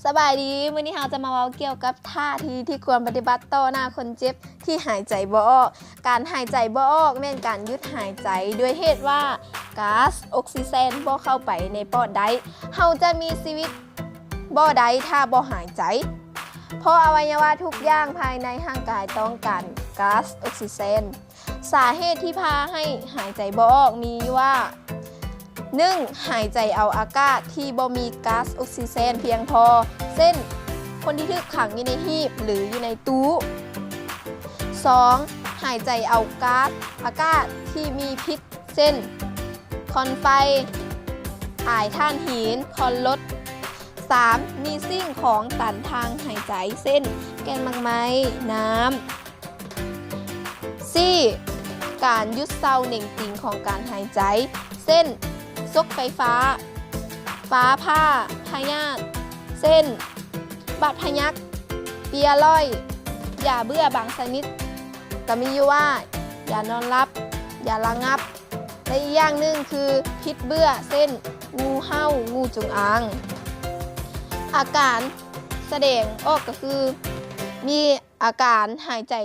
ສະບາຍດີ, ມື້ນີ້ເຮົາຈະມາເວົ້າກ່ຽວກັບທ່າທີທີ່ຄວນປະຕິບັດຕໍ່ໜ້າຄົນເຈັບທີ່ຫາຍໃຈບໍ່ອອກ. ການຫາຍໃຈບໍ່ອອກແມ່ນການຢຸດຫາຍໃຈດ້ວຍເຫດວ່າກາສອົກຊີເຈນບໍ່ເຂົ້າໄປໃນປອດໄດ້. ເຮົາຈະມີຊີວິດບໍ່ໄດ້ຖ້າບໍ່ຫາຍໃຈ, ເພາະອະໄວຍະວະທຸກຢ່າງພາຍໃນຮ່າງກາຍຕ້ອງການກາສອົກຊີເຈນ. ສາເຫດທີ່ພາໃຫ້ຫາຍໃຈບໍ່ອອກມີຢູ່ວ່າ ໜຶ່ງ ຫາຍໃຈເອົາອາກາດທີ່ບໍ່ມີກາສອົກຊີເຈນພຽງພໍ ເຊັ່ນ ຄົນທີ່ຖືກຂັງຢູ່ໃນຮີບ ຫຼື ຢູ່ໃນຕູ້. ສອງ ຫາຍໃຈເອົາກາສອາກາດທີ່ມີພິດ ເຊັ່ນ ຄວັນໄຟ, ອາຍຖ່ານຫີນ, ຄວັນລົດ. ສາມ ມີສິ່ງຂອງຕັນທາງຫາຍໃຈ ເຊັ່ນ ແກ່ນໝາກໄມ້, ນ້ຳ. ສີ່ ການຢຸດເຊົາເໜັງຕີງຂອງການຫາຍໃຈ ເຊັ່ນ ສົກໄຟຟ້າ, ຟ້າຜ່າ, ພະຍາດ ເຊັ່ນ ບາດພະຍັກ, ເປັຍລ້ອຍ, ຢາເບື່ອບາງຊະນິດ ກໍມີຢູ່ວ່າ ຢານອນຫຼັບ, ຢາລະງັບ ແລະ ອີກຢ່າງໜຶ່ງຄືພິດເບື່ອ ເຊັ່ນ ງູເຫົ່າ, ງູຈົງອາງ. ອາການສະແດງອອກກໍຄື ມີອາການຫາຍໃຈ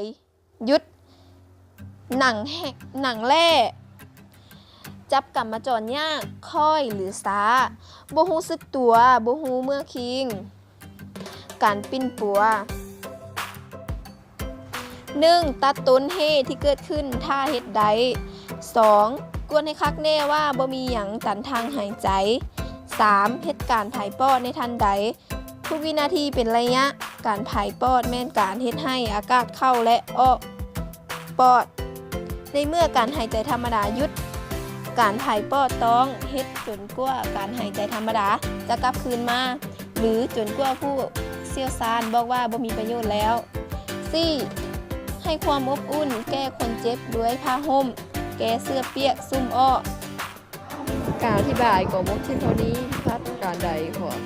ຢຸດ, ໜັງແຫ້ງ, ໜັງແຫຼ້, ຈັບກຳມະຈອນຍາກ, ຄ້ອຍ ຫຼື ຊ້າ, ບໍ່ຮູ້ສຶກຕົວ, ບໍ່ຮູ້ເມື່ອຄີງ, ການປິ່ນປົວ. ໜຶ່ງ ຕັດຕົ້ນເຫດທີ່ເກີດຂຶ້ນ ຖ້າເຮັດໄດ້. ສອງ ກວດໃຫ້ຄັກແນ່ວ່າບໍ່ມີຫຍັງຕັນທາງຫາຍໃຈ. ສາມ ເຮັດການຜາຍປອດໃນທັນໃດ, ທຸກວິນາທີເປັນໄລຍະ. ການຜາຍປອດແມ່ນການເຮັດໃຫ້ອາກາດເຂົ້າ ແລະ ອອກປອດ. ໃນເມື່ອການຫາຍໃຈທຳມະດາຢຸດ, ການຜາຍປອດຕ້ອງເຮັດຈົນກວ່າການຫາຍໃຈທຳມະດາຈະກັບຄືນມາ ຫຼື ຈົນກວ່າຜູ້ຊ່ຽວຊານບອກວ່າບໍ່ມີປະໂຫຍດແລ້ວ. ສີ່ ໃຫ້ຄວາມອົບອຸ່ນແກ່ຄົນເຈັບດ້ວຍຜ້າຫົ່ມ, ແກ້ເສື້ອປຽກ, ຊຸ່ມອ້ອ. ການອະທິບາຍກໍໝົດເຖິງເທົ່ານີ້. ພາດການໃດຂໍອະໄພ.